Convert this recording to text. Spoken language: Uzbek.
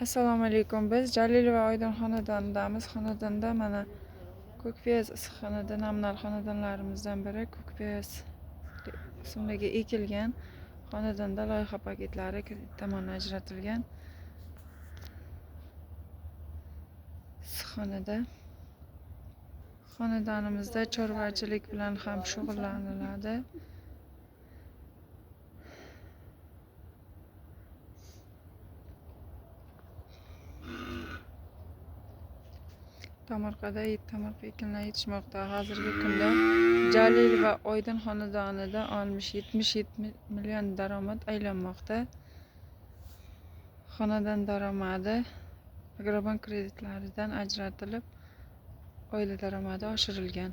Assalomu alaykum. Biz Jalilova Oydin xonadonidamiz. Xonadonda mana ko'kpiyoz issiqxonada namunali xonadonlarimizdan biri ko'kpiyoz o'simligi ekilgan. Xonadonda loyiha paketlari kredit tomonidan ajratilgan. Issiqxonada xonadonimizda chorvachilik bilan ham shug'ullaniladi. Tomorqada tomorqa ekinlar yetishmoqda. Hozirgi kunda Jalil va Oydin xonadonida 60-77 million daromad aylanmoqda. Xonadon daromadi Agrobank kreditlaridan ajratilib, oila daromadi oshirilgan.